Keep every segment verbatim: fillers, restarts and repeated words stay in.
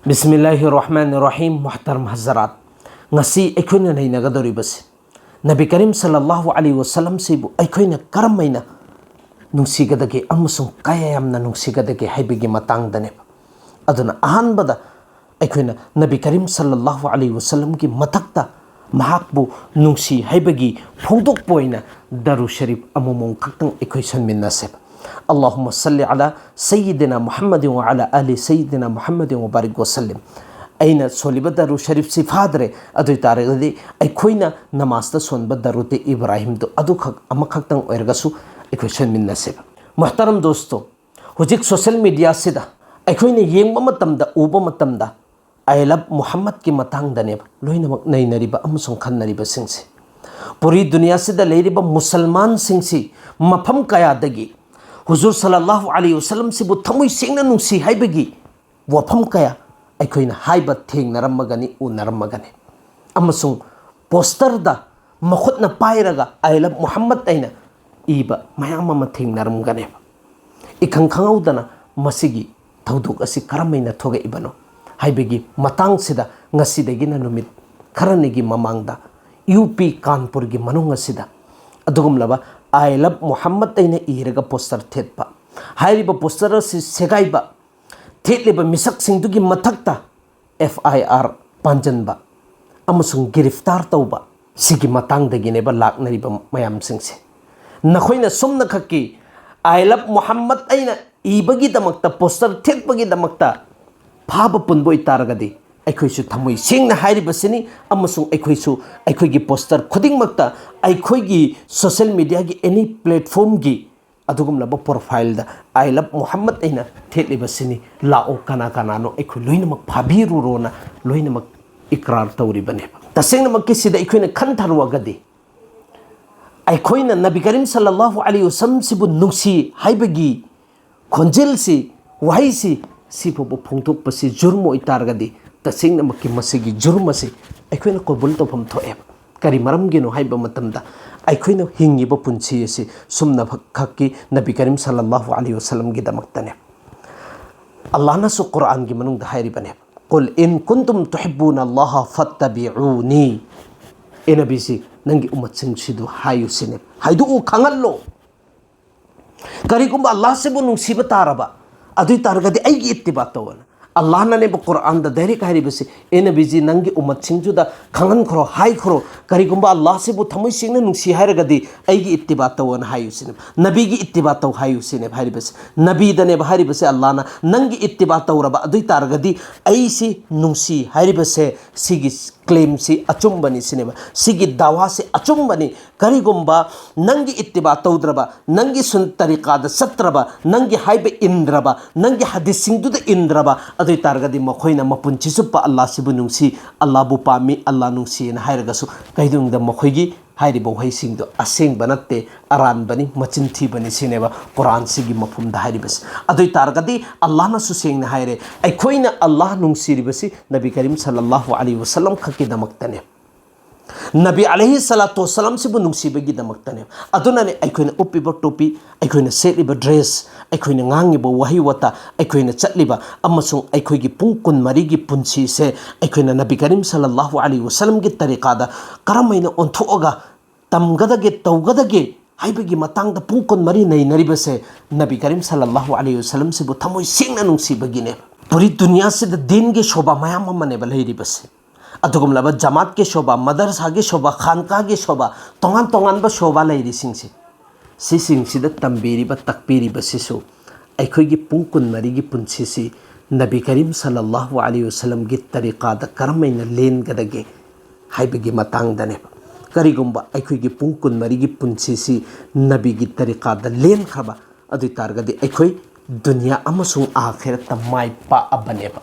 ꯕꯤꯁꯃꯤꯜꯂꯥꯍꯤꯔ ꯔꯍꯃꯥꯅꯤꯔ ꯔꯍꯤꯝ꯫ ꯃꯨꯍꯇꯔꯝ ꯍꯖꯔꯥꯠ, ꯉꯁꯤ ꯑꯩꯈꯣꯏꯅ ꯅꯩꯅꯒꯗꯧꯔꯤꯕꯁꯤ ꯅꯕꯤ ꯀꯔꯤꯝ ꯁꯜꯂꯜꯂꯥꯍꯨ ꯑꯂꯩꯍꯤ ꯋꯁꯜꯂꯝꯁꯤꯕꯨ ꯑꯩꯈꯣꯏꯅ ꯀꯔꯝ ꯍꯥꯏꯅ ꯅꯨꯡꯁꯤꯒꯗꯒꯦ ꯑꯃꯁꯨꯡ ꯀꯌꯥ ꯌꯥꯝꯅ ꯅꯨꯡꯁꯤꯒꯗꯒꯦ ꯍꯥꯏꯕꯒꯤ ꯃꯇꯥꯡꯗꯅꯦꯕ꯫ ꯑꯗꯨꯅ ꯑꯍꯥꯟꯕꯗ ꯑꯩꯈꯣꯏꯅ ꯅꯕꯤ ꯀꯔꯤꯝ ꯁꯜꯂꯜꯂꯥꯍꯨ ꯑꯂꯩꯍꯤ ꯋꯁꯜꯂꯝꯒꯤ ꯃꯊꯛꯇ ꯃꯍꯥꯛꯄꯨ ꯅꯨꯡꯁꯤ ꯍꯥꯏꯕꯒꯤ ꯐꯣꯡꯗꯣꯛꯄ ꯑꯣꯏꯅ ꯗꯔꯨ ꯁꯔꯤꯐ ꯑꯃꯃꯝ ꯈꯛꯇꯪ ꯑꯩꯈꯣꯏ ꯁꯣꯟꯃꯤꯟꯅꯁꯦꯕ꯫ اللهم صل على سيدنا محمد وعلى آل سيدنا محمد وبارك وسلم꯫ ꯑꯩꯅ ꯁꯣꯜꯂꯤꯕ ꯗꯔꯨ ꯁꯔꯤꯐꯁꯤ ꯐꯥꯗ꯭ꯔꯦ, ꯑꯗꯨ ꯑꯣꯏ ꯇꯥꯔꯒꯗꯤ ꯑꯩꯈꯣꯏꯅ ꯅꯃꯥꯖꯇ ꯁꯣꯟꯕ ꯗꯔꯨꯗꯤ ꯏꯕ꯭ꯔꯥꯍꯤꯝꯗꯨ ꯑꯗꯨꯈꯛ ꯑꯃꯈꯛꯇꯪ ꯑꯣꯏꯔꯒꯁꯨ ꯑꯩꯈꯣꯏ ꯁꯣꯟꯃꯤꯟꯅꯁꯦꯕ꯫ ꯃꯨꯍꯇꯔꯝ ꯗꯣꯁꯇꯣ, ꯍꯧꯖꯤꯛ ꯁꯣꯁꯦꯜ ꯃꯤꯗꯤꯌꯥꯁꯤꯗ ꯑꯩꯈꯣꯏꯅ ꯌꯦꯡꯕ ꯃꯇꯝꯗ, ꯎꯕ ꯃꯇꯝꯗ, "I love ꯃꯨꯍꯝꯃꯗꯀꯤ" ꯃꯇꯥꯡꯗꯅꯦꯕ ꯂꯣꯏꯅꯃꯛ ꯅꯩꯅꯔꯤꯕ ꯑꯃꯁꯨꯡ ꯈꯟꯅꯔꯤꯕꯁꯤꯡꯁꯦ꯫ ꯄꯨꯔꯤ ꯗꯨꯅꯤꯌꯥꯁꯤꯗ ꯂꯩꯔꯤꯕ ꯃꯨꯁꯜꯃꯥꯟꯁꯤꯡꯁꯤ ꯃꯐꯝ ꯀꯌꯥꯗꯒꯤ ꯍꯨꯖꯨꯔ ꯁꯜꯂꯜꯂꯥꯍꯨ ꯑꯂꯩꯍꯤ ꯋꯁꯜꯂꯝꯁꯤꯕꯨ ꯊꯃꯣꯏ ꯁꯦꯡꯅ ꯅꯨꯡꯁꯤ ꯍꯥꯏꯕꯒꯤ ꯋꯥꯐꯝ ꯀꯌꯥ ꯑꯩꯈꯣꯏꯅ ꯍꯥꯏꯕ ꯊꯦꯡꯅꯔꯝꯃꯒꯅꯤ, ꯎꯅꯔꯝꯃꯒꯅꯤ꯫ ꯑꯃꯁꯨꯡ ꯄꯣꯁꯇꯔꯗ ꯃꯈꯨꯠꯅ ꯄꯥꯏꯔꯒ "I love ꯃꯨꯍꯝꯃꯗ" ꯑꯩꯅ ꯏꯕ ꯃꯌꯥꯝ ꯑꯃ ꯊꯦꯡꯅꯔꯝꯒꯅꯦꯕ꯫ ꯏꯈꯪ ꯈꯪꯍꯧꯗꯅ ꯃꯁꯤꯒꯤ ꯊꯧꯗꯣꯛ ꯑꯁꯤ ꯀꯔꯝꯍꯥꯏꯅ ꯊꯣꯛꯂꯛꯏꯕꯅꯣ ꯍꯥꯏꯕꯒꯤ ꯃꯇꯥꯡꯁꯤꯗ ꯉꯁꯤꯗꯒꯤꯅ ꯅꯨꯃꯤꯠ ꯈꯔꯅꯤꯒꯤ ꯃꯃꯥꯡꯗ ꯌꯨ ꯄꯤ ꯀꯥꯟꯄꯨꯔꯒꯤ ꯃꯅꯨꯡ ꯑꯁꯤꯗ ꯑꯗꯨꯒꯨꯝꯂꯕ "I love ꯃꯨꯍꯝꯃꯗ" ꯑꯩꯅ ꯏꯔꯒ ꯄꯣꯁꯇꯔ ꯊꯦꯠꯄ, ꯍꯥꯏꯔꯤꯕ ꯄꯣꯁꯇꯔ ꯑꯁꯤ ꯁꯦꯒꯥꯏꯕ, ꯊꯦꯠꯂꯤꯕ ꯃꯤꯁꯛꯁꯤꯡꯗꯨꯒꯤ ꯃꯊꯛꯇ ꯑꯦꯐ ꯑꯥꯏ ꯑꯥꯔ ꯄꯥꯟꯖꯟꯕ ꯑꯃꯁꯨꯡ ꯒꯤꯔꯤꯐꯇꯥꯔ ꯇꯧꯕ, ꯁꯤꯒꯤ ꯃꯇꯥꯡꯗꯒꯤꯅꯦꯕ ꯂꯥꯛꯅꯔꯤꯕ ꯃꯌꯥꯝꯁꯤꯡꯁꯦ꯫ ꯅꯈꯣꯏꯅ ꯁꯨꯝꯅꯈꯛꯀꯤ "I love ꯃꯨꯍꯝꯃꯗ" ꯑꯩꯅ ꯏꯕꯒꯤꯗꯃꯛꯇ, ꯄꯣꯁꯇꯔ ꯊꯦꯠꯄꯒꯤꯗꯃꯛꯇ ꯐꯥꯕ ꯄꯨꯟꯕ ꯑꯣꯏꯇꯥꯔꯒꯗꯤ, ꯑꯩꯈꯣꯏꯁꯨ ꯊꯃꯣꯏ ꯁꯦꯡꯅ ꯍꯥꯏꯔꯤꯕꯁꯤꯅꯤ, ꯑꯃꯁꯨꯡ ꯑꯩꯈꯣꯏꯁꯨ ꯑꯩꯈꯣꯏꯒꯤ ꯄꯣꯁꯇꯔ ꯈꯨꯗꯤꯡꯃꯛꯇ, ꯑꯩꯈꯣꯏꯒꯤ ꯁꯣꯁꯦꯜ ꯃꯤꯗꯤꯌꯥꯒꯤ ꯑꯦꯅꯤ ꯄ꯭ꯂꯦꯠꯐꯣꯝꯒꯤ ꯑꯗꯨꯒꯨꯝꯂꯕ ꯄ꯭ꯔꯣꯐꯥꯏꯜꯗ "I love ꯃꯨꯍꯝꯃꯗ" ꯑꯩꯅ ꯊꯦꯠꯂꯤꯕꯁꯤꯅꯤ, ꯂꯥꯛꯑꯣ, ꯀꯅꯥ ꯀꯅꯥꯅꯣ, ꯑꯩꯈꯣꯏ ꯂꯣꯏꯅꯃꯛ ꯐꯥꯕꯤꯔꯨꯔꯣꯅ ꯂꯣꯏꯅꯃꯛ ꯏꯀ꯭ꯔꯥꯔ ꯇꯧꯔꯤꯕꯅꯦꯕ꯫ ꯇꯁꯦꯡꯅꯃꯛꯀꯤ ꯁꯤꯗ ꯑꯩꯈꯣꯏꯅ ꯈꯟꯊꯔꯨꯔꯒꯗꯤ, ꯑꯩꯈꯣꯏꯅ ꯅꯕꯤ ꯀꯔꯤꯝ ꯁꯜꯂꯜꯂꯥꯍꯨ ꯑꯂꯩꯍꯤ ꯋꯁꯜꯂꯝꯁꯤꯕꯨ ꯅꯨꯡꯁꯤ ꯍꯥꯏꯕꯒꯤ ꯈꯣꯟꯖꯦꯜꯁꯤ, ꯋꯥꯍꯩꯁꯤ, ꯁꯤꯐꯥꯎꯕ ꯐꯣꯡꯗꯣꯛꯄꯁꯤ ꯖꯨꯔꯝ ꯑꯣꯏꯇꯥꯔꯒꯗꯤ, ꯇꯁꯦꯡꯅꯃꯛꯀꯤ ꯃꯁꯤꯒꯤ ꯖꯨꯔꯝ ꯑꯁꯤ ꯑꯩꯈꯣꯏꯅ ꯀꯣꯕꯨꯜ ꯇꯧꯐꯝ ꯊꯣꯛꯑꯦꯕ꯫ ꯀꯔꯤ ꯃꯔꯝꯒꯤꯅꯣ ꯍꯥꯏꯕ ꯃꯇꯝꯗ, ꯑꯩꯈꯣꯏꯅ ꯍꯤꯡꯉꯤꯕ ꯄꯨꯟꯁꯤ ꯑꯁꯤ ꯁꯨꯝꯅ ꯈꯛꯀꯤ ꯅꯕꯤ ꯀꯔꯤꯝ ꯁꯜꯂꯜꯂꯥꯍꯨ ꯑꯂꯩꯍꯤ ꯋꯁꯜꯂꯝꯒꯤꯗꯃꯛꯇꯅꯦ꯫ ꯑꯜꯂꯥꯍꯅꯁꯨ ꯀꯨꯔꯥꯟꯒꯤ ꯃꯅꯨꯡꯗ ꯍꯥꯏꯔꯤꯕꯅꯦꯕ, "ꯀꯨꯜ ꯏꯟ ꯀꯨꯟꯇꯨꯝ ꯇꯨꯍꯤꯕꯨꯅ ꯑꯜꯂꯥꯍ ꯐꯠꯇꯕꯤꯎꯅꯤ." ꯑꯦ ꯅꯕꯤꯁꯤ, ꯅꯪꯒꯤ ꯎꯃꯠꯁꯤꯡꯁꯤꯗꯨ ꯍꯥꯏꯌꯨ ꯁꯤꯅꯦ, ꯍꯥꯏꯗꯣꯛꯎ, ꯈꯪꯍꯜꯂꯣ꯫ ꯀꯔꯤꯒꯨꯝꯕ ꯑꯜꯂꯥꯍꯁꯤꯕꯨ ꯅꯨꯡꯁꯤꯕ ꯇꯥꯔꯕ, ꯑꯗꯨ ꯑꯣꯏ ꯇꯥꯔꯒꯗꯤ ꯑꯩꯒꯤ ꯏꯠꯇꯤꯕꯥ ꯇꯧꯑꯣꯅ꯫ ꯑꯜꯂꯥꯍꯅꯅꯦꯕ ꯀꯨꯔꯥꯟꯗ ꯗꯥꯏꯔꯦꯛ ꯍꯥꯏꯔꯤꯕꯁꯤ, "ꯑꯦ ꯅꯕꯤꯖꯤ, ꯅꯪꯒꯤ ꯎꯃꯠꯁꯤꯡꯗꯨꯗ ꯈꯪꯍꯟꯈ꯭ꯔꯣ, ꯍꯥꯏꯈ꯭ꯔꯣ, ꯀꯔꯤꯒꯨꯝꯕ ꯑꯜꯂꯥꯍꯁꯤꯕꯨ ꯊꯃꯣꯏ ꯁꯦꯡꯅ ꯅꯨꯡꯁꯤ ꯍꯥꯏꯔꯒꯗꯤ ꯑꯩꯒꯤ ꯏꯠꯇꯤꯕꯥ ꯇꯧꯑꯣꯅ ꯍꯥꯏꯌꯨ ꯁꯤꯅꯦꯕ, ꯅꯕꯤꯒꯤ ꯏꯠꯇꯤꯕꯥ ꯇꯧ ꯍꯥꯏꯌꯨ ꯁꯤꯅꯦꯕ ꯍꯥꯏꯔꯤꯕꯁꯤ꯫ ꯅꯕꯤꯗꯅꯦꯕ ꯍꯥꯏꯔꯤꯕꯁꯦ ꯑꯜꯂꯥꯍꯅ, ꯅꯪꯒꯤ ꯏꯠꯇꯤꯕꯥ ꯇꯧꯔꯕ ꯑꯗꯨ ꯑꯣꯏ ꯇꯥꯔꯒꯗꯤ ꯑꯩꯁꯤ ꯅꯨꯡꯁꯤ ꯍꯥꯏꯔꯤꯕꯁꯦ, ꯁꯤꯒꯤ ꯀ꯭ꯂꯦꯝꯁꯤ ꯑꯆꯨꯝꯕꯅꯤ ꯁꯤꯅꯦꯕ, ꯁꯤꯒꯤ ꯗꯥꯋꯥꯁꯤ ꯑꯆꯨꯝꯕꯅꯤ꯫ ꯀꯔꯤꯒꯨꯝꯕ ꯅꯪꯒꯤ ꯏꯠꯇꯤꯕꯥ ꯇꯧꯗ꯭ꯔꯕ, ꯅꯪꯒꯤ ꯁꯨꯟ ꯇꯔꯤꯀꯥꯗ ꯆꯠꯇ꯭ꯔꯕ, ꯅꯪꯒꯤ ꯍꯥꯏꯕ ꯏꯟꯗ꯭ꯔꯕ, ꯅꯪꯒꯤ ꯍꯗꯤꯁꯁꯤꯡꯗꯨꯗ ꯏꯟꯗ꯭ꯔꯕ, ꯑꯗꯨ ꯑꯣꯏ ꯇꯥꯔꯒꯗꯤ ꯃꯈꯣꯏꯅ ꯃꯄꯨꯟꯁꯤ ꯆꯨꯞꯄ ꯑꯜꯂꯥꯍꯁꯤꯕꯨ ꯅꯨꯡꯁꯤ, ꯑꯜꯂꯥꯍꯕꯨ ꯄꯥꯝꯃꯤ, ꯑꯜꯂꯥꯍ ꯅꯨꯡꯁꯤꯅ ꯍꯥꯏꯔꯒꯁꯨ ꯀꯩꯗꯧꯅꯨꯡꯗ ꯃꯈꯣꯏꯒꯤ ꯍꯥꯏꯔꯤꯕ ꯋꯥꯍꯩꯁꯤꯡꯗꯣ ꯑꯁꯦꯡꯕ ꯅꯠꯇꯦ, ꯑꯔꯥꯟꯕꯅꯤ, ꯃꯆꯤꯟ ꯊꯤꯕꯅꯤ ꯁꯤꯅꯦꯕ ꯀꯨꯔꯥꯟꯁꯤꯒꯤ ꯃꯐꯝꯗ ꯍꯥꯏꯔꯤꯕꯁꯦ꯫ ꯑꯗꯨ ꯑꯣꯏ ꯇꯥꯔꯒꯗꯤ ꯑꯜꯂꯥꯍꯅꯁꯨ ꯁꯦꯡꯅ ꯍꯥꯏꯔꯦ, ꯑꯩꯈꯣꯏꯅ ꯑꯜꯂꯥꯍ ꯅꯨꯡꯁꯤꯔꯤꯕꯁꯤ ꯅꯕꯤ ꯀꯔꯤꯝ ꯁꯜꯂꯜꯂꯥꯍꯨ ꯑꯂꯩꯍꯤ ꯋꯁꯜꯂꯝ ꯈꯛꯀꯤꯗꯃꯛꯇꯅꯦ꯫ ꯅꯕꯤ ꯑꯂꯩꯍꯤ ꯁꯂꯥꯇꯨ ꯋꯁꯂꯥꯝꯁꯤꯕꯨ ꯅꯨꯡꯁꯤꯕꯒꯤꯗꯃꯛꯇꯅꯦ꯫ ꯑꯗꯨꯅꯅꯦ ꯑꯩꯈꯣꯏꯅ ꯎꯞꯄꯤꯕ ꯇꯨꯄꯤ, ꯑꯩꯈꯣꯏꯅ ꯁꯦꯠꯂꯤꯕ ꯗ꯭ꯔꯦꯁ, ꯑꯩꯈꯣꯏꯅ ꯉꯥꯡꯉꯤꯕ ꯋꯥꯍꯩ ꯋꯥꯇꯥ, ꯑꯩꯈꯣꯏꯅ ꯆꯠꯂꯤꯕ ꯑꯃꯁꯨꯡ ꯑꯩꯈꯣꯏꯒꯤ ꯄꯨꯡ ꯀꯨꯟꯃꯔꯤꯒꯤ ꯄꯨꯟꯁꯤꯁꯦ ꯑꯩꯈꯣꯏꯅ ꯅꯕꯤ ꯀꯔꯤꯝ ꯁꯜꯂꯜꯂꯥꯍꯨ ꯑꯂꯩꯍꯤ ꯋꯁꯜꯂꯝꯒꯤ ꯇꯔꯤꯀꯥꯗ ꯀꯔꯝꯍꯥꯏꯅ ꯑꯣꯟꯊꯣꯛꯑꯒ ꯇꯝꯒꯗꯒꯦ, ꯇꯧꯒꯗꯒꯦ ꯍꯥꯏꯕꯒꯤ ꯃꯇꯥꯡꯗ ꯄꯨꯡ ꯀꯨꯟꯃꯔꯤ ꯅꯩꯅꯔꯤꯕꯁꯦ ꯅꯕꯤ ꯀꯔꯤꯝ ꯁꯜꯂꯜꯂꯥꯍꯨ ꯑꯂꯩꯍꯤ ꯋꯁꯜꯂꯝꯁꯤꯕꯨ ꯊꯃꯣꯏ ꯁꯦꯡꯅ ꯅꯨꯡꯁꯤꯕꯒꯤꯅꯦ꯫ ꯄꯨꯔꯤ ꯗꯨꯅꯤꯌꯥꯁꯤꯗ ꯗꯤꯟꯒꯤ ꯁꯣꯕꯥ ꯃꯌꯥꯝ ꯑꯃꯅꯦꯕ ꯂꯩꯔꯤꯕꯁꯦ꯫ ꯑꯗꯨꯒꯨꯝꯂꯕ ꯖꯃꯥꯠꯀꯤ ꯁꯣꯕꯥ, ꯃꯗꯔꯁꯥꯒꯤ ꯁꯣꯕꯥ, ꯈꯥꯟꯀꯥꯒꯤ ꯁꯣꯕꯥ, ꯇꯣꯉꯥꯟ ꯇꯣꯉꯥꯟꯕ ꯁꯣꯕꯥ ꯂꯩꯔꯤꯁꯤꯡꯁꯦ, ꯁꯤꯁꯤꯡꯁꯤꯗ ꯇꯝꯕꯤꯔꯤꯕ, ꯇꯥꯛꯄꯤꯔꯤꯕꯁꯤꯁꯨ ꯑꯩꯈꯣꯏꯒꯤ ꯄꯨꯡ ꯀꯨꯟꯃꯔꯤꯒꯤ ꯄꯨꯟꯁꯤꯁꯤ ꯅꯕꯤ ꯀꯔꯤꯝ ꯁꯜꯂꯜꯂꯥꯍꯨ ꯑꯂꯩꯍꯤ ꯋꯁꯜꯂꯝꯒꯤ ꯇꯔꯤꯀꯥꯗ ꯀꯔꯝꯍꯥꯏꯅ ꯂꯦꯟꯒꯗꯒꯦ ꯍꯥꯏꯕꯒꯤ ꯃꯇꯥꯡꯗꯅꯦꯕ꯫ ꯀꯔꯤꯒꯨꯝꯕ ꯑꯩꯈꯣꯏꯒꯤ ꯄꯨꯡ ꯀꯨꯟꯃꯔꯤꯒꯤ ꯄꯨꯟꯁꯤꯁꯤ ꯅꯕꯤꯒꯤ ꯇꯔꯤꯀꯥꯗ ꯂꯦꯟꯈ꯭ꯔꯕ ꯑꯗꯨ ꯑꯣꯏ ꯇꯥꯔꯒꯗꯤ ꯑꯩꯈꯣꯏ ꯗꯨꯅꯤꯌꯥ ꯑꯃꯁꯨꯡ ꯑꯥꯈꯤꯔꯠꯇ ꯃꯥꯏ ꯄꯥꯛꯑꯕꯅꯦꯕ꯫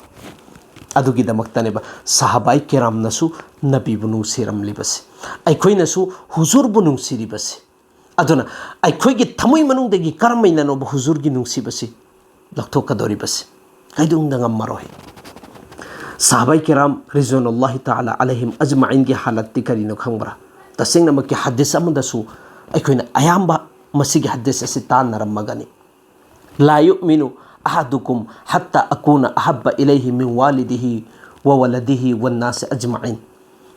ꯑꯗꯨꯒꯤꯗꯃꯛꯇꯅꯦꯕ ꯁꯍꯥꯕꯥꯏ ꯀꯤꯔꯥꯝꯅꯁꯨ ꯅꯕꯤꯕꯨ ꯅꯨꯡꯁꯤꯔꯝꯂꯤꯕꯁꯦ, ꯑꯩꯈꯣꯏꯅꯁꯨ ꯍꯨꯖꯨꯔꯕꯨ ꯅꯨꯡꯁꯤꯔꯤꯕꯁꯦ꯫ ꯑꯗꯨꯅ ꯑꯩꯈꯣꯏꯒꯤ ꯊꯃꯣꯏ ꯃꯅꯨꯡꯗꯒꯤ ꯀꯔꯝꯍꯥꯏꯅꯅꯣꯕ ꯍꯨꯖꯨꯔꯒꯤ ꯅꯨꯡꯁꯤꯕꯁꯤ ꯂꯧꯊꯣꯛꯀꯗꯧꯔꯤꯕꯁꯤ? ꯀꯩꯗꯧꯅꯨꯡꯗ ꯉꯝꯃꯔꯣꯏ꯫ ꯁꯍꯥꯕꯥꯏ ꯀꯤꯔꯥꯝ ꯔꯤꯖꯋꯥꯅꯨꯜꯂꯥꯍꯤ ꯇꯥꯂꯥ ꯑꯂꯩꯍꯤꯝ ꯑꯖꯃꯥꯏꯟꯒꯤ ꯍꯥꯂꯠꯇꯤ ꯀꯔꯤꯅꯣ ꯈꯪꯕ꯭ꯔꯥ? ꯇꯁꯦꯡꯅꯃꯛꯀꯤ ꯍꯗꯤꯁ ꯑꯃꯗꯁꯨ ꯑꯩꯈꯣꯏꯅ ꯑꯌꯥꯝꯕ ꯃꯁꯤꯒꯤ ꯍꯗꯤꯁ ꯑꯁꯤ ꯇꯥꯟꯅꯔꯝꯃꯒꯅꯤ꯫ لا يؤمن "ꯑꯍꯗꯨꯀꯨꯝ ꯍꯠꯇ ꯑꯀꯨꯅ ꯑꯍꯕ ꯏꯂꯩꯍꯤ ꯃꯤꯟ ꯋꯥꯂꯤꯗꯤꯍꯤ ꯋ ꯋꯂꯗꯤꯍꯤ ꯋꯟꯅꯥꯁꯤ ꯑꯖꯃꯥꯏꯟ"꯫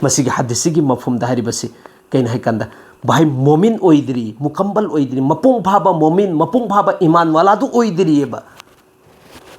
ꯃꯁꯤꯒꯤ ꯍꯗꯤꯁꯁꯤꯒꯤ ꯃꯐꯍꯨꯝꯗ ꯍꯥꯏꯔꯤꯕꯁꯤ ꯀꯩꯅꯣ ꯍꯥꯏꯀꯥꯟꯗ, ꯚꯥꯏ, ꯃꯣꯃꯤꯟ ꯑꯣꯏꯗ꯭ꯔꯤ, ꯃꯨꯀꯝꯕꯜ ꯑꯣꯏꯗ꯭ꯔꯤ, ꯃꯄꯨꯡ ꯐꯥꯕ ꯃꯣꯃꯤꯟ, ꯃꯄꯨꯡ ꯐꯥꯕ ꯏꯃꯥꯟ ꯋꯥꯂꯥꯗꯨ ꯑꯣꯏꯗ꯭ꯔꯤꯑꯕ꯫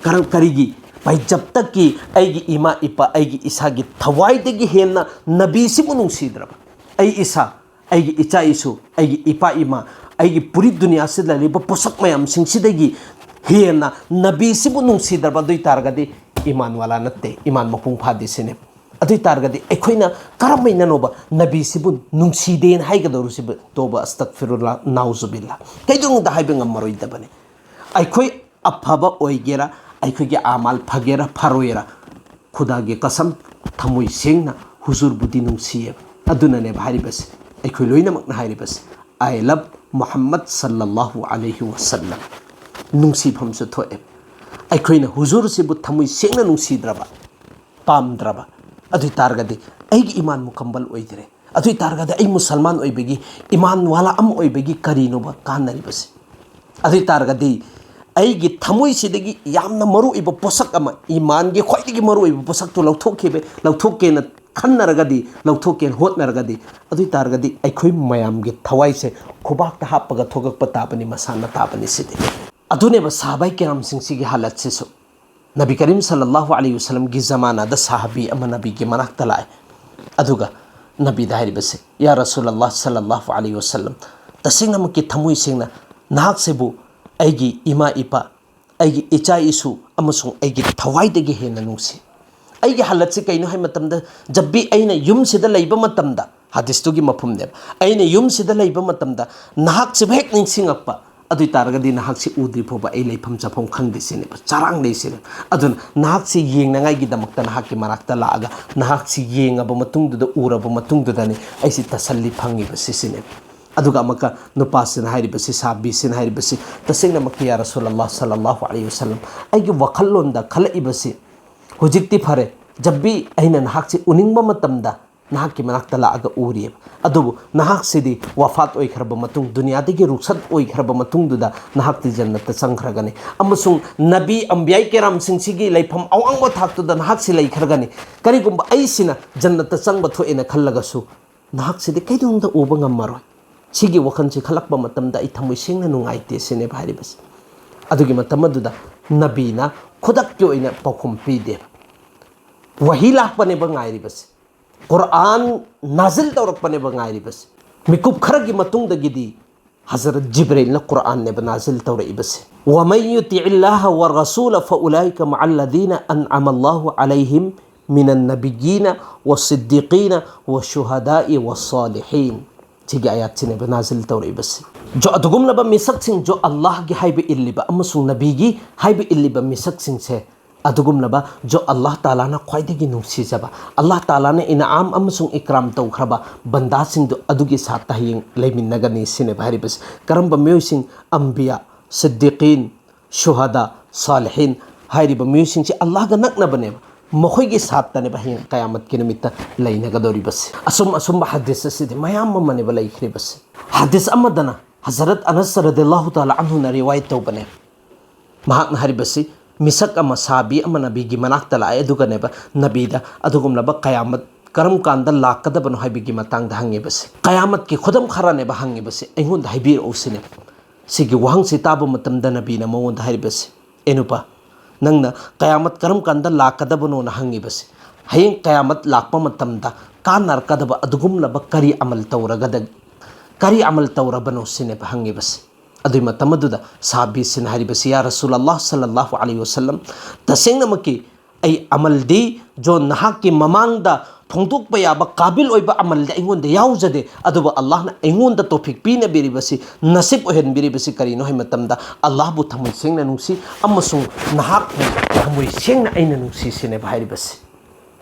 ꯀꯔꯝ-, ꯀꯔꯤꯒꯤ? ꯚꯥꯏ, ꯖꯕ ꯇꯛꯀꯤ ꯑꯩꯒꯤ ꯏꯃꯥ ꯏꯄꯥ, ꯑꯩꯒꯤ ꯏꯁꯥꯒꯤ ꯊꯋꯥꯏꯗꯒꯤ ꯍꯦꯟꯅ ꯅꯕꯤꯁꯤꯕꯨ ꯅꯨꯡꯁꯤꯗ꯭ꯔꯕ? ꯑꯩ ꯏꯁꯥ, ꯑꯩꯒꯤ ꯏꯆꯥ ꯏꯁꯨ, ꯑꯩꯒꯤ ꯏꯄꯥ ꯏꯃꯥ, ꯑꯩꯒꯤ ꯄꯨꯔꯤ ꯗꯨꯅꯤꯌꯥꯁꯤꯗ ꯂꯩꯔꯤꯕ ꯄꯣꯠꯁꯛ ꯃꯌꯥꯝꯁꯤꯡꯁꯤꯗꯒꯤ ꯍꯦꯟꯅ ꯅꯕꯤꯁꯤꯕꯨ ꯅꯨꯡꯁꯤꯗ꯭ꯔꯕ? ꯑꯗꯨ ꯑꯣꯏ ꯇꯥꯔꯒꯗꯤ ꯏꯃꯥꯟ ꯋꯥꯂꯥ ꯅꯠꯇꯦ, ꯏꯃꯥꯟ ꯃꯄꯨꯡ ꯐꯥꯗꯦ ꯁꯤꯅꯦ꯫ ꯑꯗꯨ ꯑꯣꯏ ꯇꯥꯔꯒꯗꯤ ꯑꯩꯈꯣꯏꯅ ꯀꯔꯝꯍꯥꯏꯅꯅꯣꯕ ꯅꯕꯤꯁꯤꯕꯨ ꯅꯨꯡꯁꯤꯗꯦꯅ ꯍꯥꯏꯒꯗꯧꯔꯤꯁꯤꯕꯨ? ꯇꯣꯕ, ꯑꯁꯇꯒꯐꯤꯔꯨꯜꯂꯥ, ꯅꯥꯎꯖꯨꯕꯤꯜꯂꯥ꯫ ꯀꯩꯗꯧꯅꯨꯡꯗ ꯍꯥꯏꯕ ꯉꯝꯃꯔꯣꯏꯗꯕꯅꯤ꯫ ꯑꯩꯈꯣꯏ ꯑꯐꯕ ꯑꯣꯏꯒꯦꯔꯥ, ꯑꯩꯈꯣꯏꯒꯤ ꯑꯃꯥꯜ ꯐꯒꯦꯔꯥ ꯐꯔꯣꯏꯔꯥ, ꯈꯨꯗꯥꯒꯤ ꯀꯁꯝ, ꯊꯃꯣꯏ ꯁꯦꯡꯅ ꯍꯨꯖꯨꯔꯕꯨꯗꯤ ꯅꯨꯡꯁꯤꯌꯦꯕ꯫ ꯑꯗꯨꯅꯅꯦꯕ ꯍꯥꯏꯔꯤꯕꯁꯦ, ꯑꯩꯈꯣꯏ ꯂꯣꯏꯅꯃꯛꯅ ꯍꯥꯏꯔꯤꯕꯁꯦ, "I love ꯃꯨꯍꯝꯃꯗ ꯁꯜꯂꯜꯂꯥꯍꯨ ꯑꯂꯩꯍꯤ ꯋꯁꯜꯂꯝ"꯫ ꯅꯨꯡꯁꯤꯐꯝꯁꯨ ꯊꯣꯛꯑꯦ꯫ ꯑꯩꯈꯣꯏꯅ ꯍꯨꯖꯨꯔꯁꯤꯕꯨ ꯊꯃꯣꯏ ꯁꯦꯡꯅ ꯅꯨꯡꯁꯤꯗ꯭ꯔꯕ, ꯄꯥꯝꯗ꯭ꯔꯕ, ꯑꯗꯨ ꯑꯣꯏ ꯇꯥꯔꯒꯗꯤ ꯑꯩꯒꯤ ꯏꯃꯥꯟ ꯃꯨꯀꯝꯕꯜ ꯑꯣꯏꯗ꯭ꯔꯦ꯫ ꯑꯗꯨ ꯑꯣꯏ ꯇꯥꯔꯒꯗꯤ ꯑꯩ ꯃꯨꯁꯜꯃꯥꯟ ꯑꯣꯏꯕꯒꯤ, ꯏꯃꯥꯟ ꯋꯥꯂꯥ ꯑꯃ ꯑꯣꯏꯕꯒꯤ ꯀꯔꯤꯅꯣꯕ ꯀꯥꯟꯅꯔꯤꯕꯁꯦ? ꯑꯗꯨ ꯑꯣꯏ ꯇꯥꯔꯒꯗꯤ ꯑꯩꯒꯤ ꯊꯃꯣꯏꯁꯤꯗꯒꯤ ꯌꯥꯝꯅ ꯃꯔꯨꯑꯣꯏꯕ ꯄꯣꯠꯁꯛ ꯑꯃ, ꯏꯃꯥꯟꯒꯤ ꯈ꯭ꯋꯥꯏꯗꯒꯤ ꯃꯔꯨꯑꯣꯏꯕ ꯄꯣꯠꯁꯛꯇꯨ ꯂꯧꯊꯣꯛꯈꯤꯕ, ꯂꯧꯊꯣꯛꯀꯦꯅ ꯈꯟꯅꯔꯒꯗꯤ, ꯂꯧꯊꯣꯛꯀꯦꯅ ꯍꯣꯠꯅꯔꯒꯗꯤ, ꯑꯗꯨ ꯑꯣꯏ ꯇꯥꯔꯒꯗꯤ ꯑꯩꯈꯣꯏ ꯃꯌꯥꯝꯒꯤ ꯊꯋꯥꯏꯁꯦ ꯈꯨꯕꯥꯛꯇ ꯍꯥꯞꯄꯒ ꯊꯣꯛꯂꯛꯄ ꯇꯥꯕꯅꯤ, ꯃꯁꯥꯟꯅ ꯇꯥꯕꯅꯤ ꯁꯤꯗꯤ꯫ ꯑꯗꯨꯅꯦꯕ ꯁꯍꯥꯕꯥꯏ ꯀꯤꯔꯥꯝꯁꯤꯡꯁꯤꯒꯤ ꯍꯥꯂꯠꯁꯤꯁꯨ꯫ ꯅꯕꯤ ꯀꯔꯤꯝ ꯁꯜꯂꯜꯂꯥꯍꯨ ꯑꯂꯩꯍꯤ ꯋꯁꯜꯂꯝꯒꯤ ꯖꯃꯥꯅꯥꯗ ꯁꯍꯥꯕꯤ ꯑꯃ ꯅꯕꯤꯒꯤ ꯃꯅꯥꯛꯇ ꯂꯥꯛꯑꯦ꯫ ꯑꯗꯨꯒ ꯅꯕꯤꯗ ꯍꯥꯏꯔꯤꯕꯁꯦ, "ꯌꯥ ꯔꯁꯨꯂꯜꯂꯥꯍ ꯁꯜꯂꯜꯂꯥꯍꯨ ꯑꯂꯩꯍꯤ ꯋꯁꯜꯂꯝ, ꯇꯁꯦꯡꯅꯃꯛꯀꯤ ꯊꯃꯣꯏ ꯁꯦꯡꯅ ꯅꯍꯥꯛꯁꯤꯕꯨ ꯑꯩꯒꯤ ꯏꯃꯥ ꯏꯄꯥ, ꯑꯩꯒꯤ ꯏꯆꯥ ꯏꯁꯨ ꯑꯃꯁꯨꯡ ꯑꯩꯒꯤ ꯊꯋꯥꯏꯗꯒꯤ ꯍꯦꯟꯅ ꯅꯨꯡꯁꯤ꯫ ꯑꯩꯒꯤ ꯍꯥꯂꯠꯁꯤ ꯀꯩꯅꯣ ꯍꯥꯏ ꯃꯇꯝꯗ, ꯖꯕ ꯚꯤ ꯑꯩꯅ ꯌꯨꯝꯁꯤꯗ ꯂꯩꯕ ꯃꯇꯝꯗ", ꯍꯗꯤꯁꯇꯨꯒꯤ ꯃꯐꯍꯨꯝꯅꯦꯕ, "ꯑꯩꯅ ꯌꯨꯝꯁꯤꯗ ꯂꯩꯕ ꯃꯇꯝꯗ ꯅꯍꯥꯛꯁꯤꯕꯨ ꯍꯦꯛ ꯅꯤꯡꯁꯤꯡꯉꯛꯄ, ꯑꯗꯨ ꯑꯣꯏ ꯇꯥꯔꯒꯗꯤ ꯅꯍꯥꯛꯁꯤ ꯎꯗ꯭ꯔꯤ ꯐꯥꯎꯕ ꯑꯩ ꯂꯩꯐꯝ ꯆꯥꯐꯝ ꯈꯪꯗꯦ ꯁꯤꯅꯦꯕ, ꯆꯔꯥꯡꯅꯩ ꯁꯤꯅꯦꯕ꯫ ꯑꯗꯨꯅ ꯅꯍꯥꯛꯁꯤ ꯌꯦꯡꯅꯉꯥꯏꯒꯤꯗꯃꯛꯇ ꯅꯍꯥꯛꯀꯤ ꯃꯅꯥꯛꯇ ꯂꯥꯛꯑꯒ ꯅꯍꯥꯛꯁꯤ ꯌꯦꯡꯉꯕ ꯃꯇꯨꯡꯗꯨꯗ, ꯎꯔꯕ ꯃꯇꯨꯡꯗꯨꯗꯅꯤ ꯑꯩꯁꯤ ꯇꯁꯜꯂꯤ ꯐꯪꯉꯤꯕꯁꯤ ꯁꯤꯅꯦꯕ"꯫ ꯑꯗꯨꯒ ꯑꯃꯨꯛꯀ ꯅꯨꯄꯥꯁꯤꯅ ꯍꯥꯏꯔꯤꯕꯁꯤ, ꯁꯍꯥꯕꯤꯁꯤꯅ ꯍꯥꯏꯔꯤꯕꯁꯤ, "ꯇꯁꯦꯡꯅꯃꯛꯀꯤ ꯌꯥ ꯔꯁꯨꯂꯜꯂꯥꯍ ꯁꯜꯂꯜꯂꯥꯍꯨ ꯑꯂꯩꯍꯤ ꯋꯁꯜꯂꯝ, ꯑꯩꯒꯤ ꯋꯥꯈꯜꯂꯣꯟꯗ ꯈꯜꯂꯛꯏꯕꯁꯤ, ꯍꯧꯖꯤꯛꯇꯤ ꯐꯔꯦ, ꯖꯕ ꯚꯤ ꯑꯩꯅ ꯅꯍꯥꯛꯁꯤ ꯎꯅꯤꯡꯕ ꯃꯇꯝꯗ ꯅꯍꯥꯛꯀꯤ ꯃꯅꯥꯛꯇ ꯂꯥꯛꯑꯒ ꯎꯔꯤꯑꯕ꯫ ꯑꯗꯨꯕꯨ ꯅꯍꯥꯛꯁꯤꯗꯤ ꯋꯥꯐꯥꯠ ꯑꯣꯏꯈ꯭ꯔꯕ ꯃꯇꯨꯡ, ꯗꯨꯅꯤꯌꯥꯗꯒꯤ ꯔꯨꯛꯁꯠ ꯑꯣꯏꯈ꯭ꯔꯕ ꯃꯇꯨꯡꯗꯨꯗ ꯅꯍꯥꯛꯇꯤ ꯖꯟꯅꯠꯇ ꯆꯪꯈ꯭ꯔꯒꯅꯤ꯫ ꯑꯃꯁꯨꯡ ꯅꯕꯤ, ꯑꯝꯕꯤꯌꯥꯏ ꯀꯦꯔꯥꯝꯁꯤꯡꯁꯤꯒꯤ ꯂꯩꯐꯝ ꯑꯋꯥꯡꯕ ꯊꯥꯛꯇꯨꯗ ꯅꯍꯥꯛꯁꯤ ꯂꯩꯈ꯭ꯔꯒꯅꯤ꯫ ꯀꯔꯤꯒꯨꯝꯕ ꯑꯩꯁꯤꯅ ꯖꯟꯅꯠꯇ ꯆꯪꯕ ꯊꯣꯛꯑꯦꯅ ꯈꯜꯂꯒꯁꯨ ꯅꯍꯥꯛꯁꯤꯗꯤ ꯀꯩꯗꯧꯅꯨꯡꯗ ꯎꯕ ꯉꯝꯃꯔꯣꯏ꯫ ꯁꯤꯒꯤ ꯋꯥꯈꯜꯁꯤ ꯈꯜꯂꯛꯄ ꯃꯇꯝꯗ ꯑꯩ ꯊꯃꯣꯏ ꯁꯦꯡꯅ ꯅꯨꯡꯉꯥꯏꯇꯦ ꯁꯤꯅꯦꯕ ꯍꯥꯏꯔꯤꯕꯁꯤ꯫ ꯑꯗꯨꯒꯤ ꯃꯇꯝ ꯑꯗꯨꯗ ꯅꯕꯤꯅ ꯈꯨꯗꯛꯀꯤ ꯑꯣꯏꯅ ꯄꯥꯎꯈꯨꯝ ꯄꯤꯗꯦꯕ꯫ ꯋꯥꯍꯤ ꯂꯥꯛꯄꯅꯦꯕ ꯉꯥꯏꯔꯤꯕꯁꯤ꯫ ꯀꯨꯔꯥꯟ ꯅꯥꯖꯤꯜ ꯇꯧꯔꯛꯄꯅꯦꯕ ꯉꯥꯏꯔꯤꯕꯁꯤ꯫ ꯃꯤꯀꯨꯞ ꯈꯔꯒꯤ ꯃꯇꯨꯡꯗꯒꯤꯗꯤ ꯍꯖꯔꯠ ꯖꯤꯕ꯭ꯔꯤꯜꯅ ꯀꯨꯔꯥꯟꯅꯦꯕ ꯅꯥꯖꯤꯜ ꯇꯧꯔꯛꯏꯕꯁꯤ꯫ ومن يطع الله والرسول فأولئك مع الذين أنعم الله عليهم من النبيين والصديقين والشهداء والصالحين꯫ ꯁꯤꯒꯤ ꯑꯌꯥꯠꯁꯤꯅꯦꯕ ꯅꯥꯖꯤꯜ ꯇꯧꯔꯛꯏꯕꯁꯤ꯫ ꯖꯣ ꯑꯗꯨꯒꯨꯝꯂꯕ ꯃꯤꯁꯛꯁꯤꯡ, ꯖꯣ ꯑꯜꯂꯥꯍꯒꯤ ꯍꯥꯏꯕ ꯏꯜꯂꯤꯕ ꯑꯃꯁꯨꯡ ꯅꯕꯤꯒꯤ ꯍꯥꯏꯕ ꯏꯜꯂꯤꯕ ꯃꯤꯁꯛꯁꯤꯡꯁꯦ, ꯑꯗꯨꯒꯨꯝꯂꯕ ꯖꯣ ꯑꯜꯂꯥꯍ ꯇꯥꯂꯥꯅ ꯈ꯭ꯋꯥꯏꯗꯒꯤ ꯅꯨꯡꯁꯤꯖꯕ, ꯑꯜꯂꯥꯍ ꯇꯥꯂꯥꯅ ꯏꯅꯥꯝ ꯑꯃꯁꯨꯡ ꯏꯀ꯭ꯔꯥꯝ ꯇꯧꯈ꯭ꯔꯕ ꯕꯟꯗꯥꯁꯤꯡꯗꯨ ꯑꯗꯨꯒꯤ ꯁꯥꯠꯇ ꯍꯌꯦꯡ ꯂꯩꯃꯤꯟꯅꯒꯅꯤ ꯁꯤꯅꯦꯕ ꯍꯥꯏꯔꯤꯕꯁꯤ꯫ ꯀꯔꯝꯕ ꯃꯤꯑꯣꯏꯁꯤꯡ? ꯑꯝꯕꯤꯌꯥ, ꯁꯤꯗꯤꯀꯤꯟ, ꯁꯨꯍꯗꯥ, ꯁꯥꯂꯤꯍꯤꯟ ꯍꯥꯏꯔꯤꯕ ꯃꯤꯑꯣꯏꯁꯤꯡꯁꯤ ꯑꯜꯂꯥꯍꯒ ꯅꯛꯅꯕꯅꯦꯕ꯫ ꯃꯈꯣꯏꯒꯤ ꯁꯥꯠꯇꯅꯦꯕ ꯍꯌꯦꯡ ꯀꯌꯥꯃꯠꯀꯤ ꯅꯨꯃꯤꯠꯇ ꯂꯩꯅꯒꯗꯧꯔꯤꯕꯁꯤ꯫ ꯑꯁꯨꯝ ꯑꯁꯨꯝꯕ ꯍꯗꯤꯁ ꯑꯁꯤꯗꯤ ꯃꯌꯥꯝ ꯑꯃꯅꯦꯕ ꯂꯩꯈ꯭ꯔꯤꯕꯁꯤ꯫ ꯍꯗꯤꯁ ꯑꯃꯗꯅ ꯍꯖꯔꯠ ꯑꯅꯁ ꯔꯗꯤꯌꯜꯂꯥꯍꯨ ꯇꯥꯂꯥ ꯑꯟꯍꯨꯅ ꯔꯤꯋꯥꯌꯠ ꯇꯧꯕꯅꯦ꯫ ꯃꯍꯥꯛꯅ ꯍꯥꯏꯔꯤꯕꯁꯤ, ꯃꯤꯁꯛ ꯑꯃ, ꯁꯥꯕꯤ ꯑꯃ ꯅꯕꯤꯒꯤ ꯃꯅꯥꯛꯇ ꯂꯥꯛꯑꯦ, ꯑꯗꯨꯒꯅꯦꯕ ꯅꯕꯤꯗ ꯑꯗꯨꯒꯨꯝꯂꯕ ꯀꯌꯥꯃꯠ ꯀꯔꯝ ꯀꯥꯟꯗ ꯂꯥꯛꯀꯗꯕꯅꯣ ꯍꯥꯏꯕꯒꯤ ꯃꯇꯥꯡꯗ ꯍꯪꯉꯤꯕꯁꯤ꯫ ꯀꯌꯥꯃꯠꯀꯤ ꯈꯨꯗꯝ ꯈꯔꯅꯦꯕ ꯍꯪꯉꯤꯕꯁꯤ, ꯑꯩꯉꯣꯟꯗ ꯍꯥꯏꯕꯤꯔꯛꯎ ꯁꯤꯅꯦ꯫ ꯁꯤꯒꯤ ꯋꯥꯍꯪꯁꯤ ꯇꯥꯕ ꯃꯇꯝꯗ ꯅꯕꯤꯅ ꯃꯉꯣꯟꯗ ꯍꯥꯏꯔꯤꯕꯁꯤ, "ꯑꯦ ꯅꯨꯄꯥ, ꯅꯪꯅ ꯀꯌꯥꯃꯠ ꯀꯔꯝ ꯀꯥꯟꯗ ꯂꯥꯛꯀꯗꯕꯅꯣꯅ ꯍꯪꯉꯤꯕꯁꯤ, ꯍꯌꯦꯡ ꯀꯌꯥꯃꯠ ꯂꯥꯛꯄ ꯃꯇꯝꯗ ꯀꯥꯟꯅꯔꯛꯀꯗꯕ ꯑꯗꯨꯒꯨꯝꯂꯕ ꯀꯔꯤ ꯑꯃꯜ ꯇꯧꯔꯒꯗ, ꯀꯔꯤ ꯑꯃꯜ ꯇꯧꯔꯕꯅꯣ?" ꯁꯤꯅꯦꯕ ꯍꯪꯉꯤꯕꯁꯤ꯫ ꯑꯗꯨꯒꯤ ꯃꯇꯝ ꯑꯗꯨꯗ ꯁꯥꯕꯤꯁꯤꯅ ꯍꯥꯏꯔꯤꯕꯁꯤ, "ꯌꯥ ꯔꯁꯨꯂꯜꯂꯥꯍ ꯁꯜꯂꯜꯂꯥꯍꯨ ꯑꯂꯩꯍꯤ ꯋꯁꯜꯂꯝ, ꯇꯁꯦꯡꯅꯃꯛꯀꯤ ꯑꯩ ꯑꯃꯜꯗꯤ ꯖꯣ ꯅꯍꯥꯛꯀꯤ ꯃꯃꯥꯡꯗ ꯐꯣꯡꯗꯣꯛꯄ ꯌꯥꯕ ꯀꯥꯕꯤꯜ ꯑꯣꯏꯕ ꯑꯃꯜꯗꯤ ꯑꯩꯉꯣꯟꯗ ꯌꯥꯎꯖꯗꯦ꯫ ꯑꯗꯨꯕꯨ ꯑꯜꯂꯥꯍꯅ ꯑꯩꯉꯣꯟꯗ ꯇꯣꯐꯤꯛ ꯄꯤꯅꯕꯤꯔꯤꯕꯁꯤ, ꯅꯁꯤꯕ ꯑꯣꯏꯍꯟꯕꯤꯔꯤꯕꯁꯤ ꯀꯔꯤꯅꯣ ꯍꯥꯏꯕ ꯃꯇꯝꯗ, ꯑꯜꯂꯥꯍꯕꯨ ꯊꯃꯣꯏ ꯁꯦꯡꯅ ꯅꯨꯡꯁꯤ ꯑꯃꯁꯨꯡ ꯅꯍꯥꯛꯄꯨ ꯊꯃꯣꯏ ꯁꯦꯡꯅ ꯑꯩꯅ ꯅꯨꯡꯁꯤ ꯁꯤꯅꯦꯕ ꯍꯥꯏꯔꯤꯕꯁꯤ꯫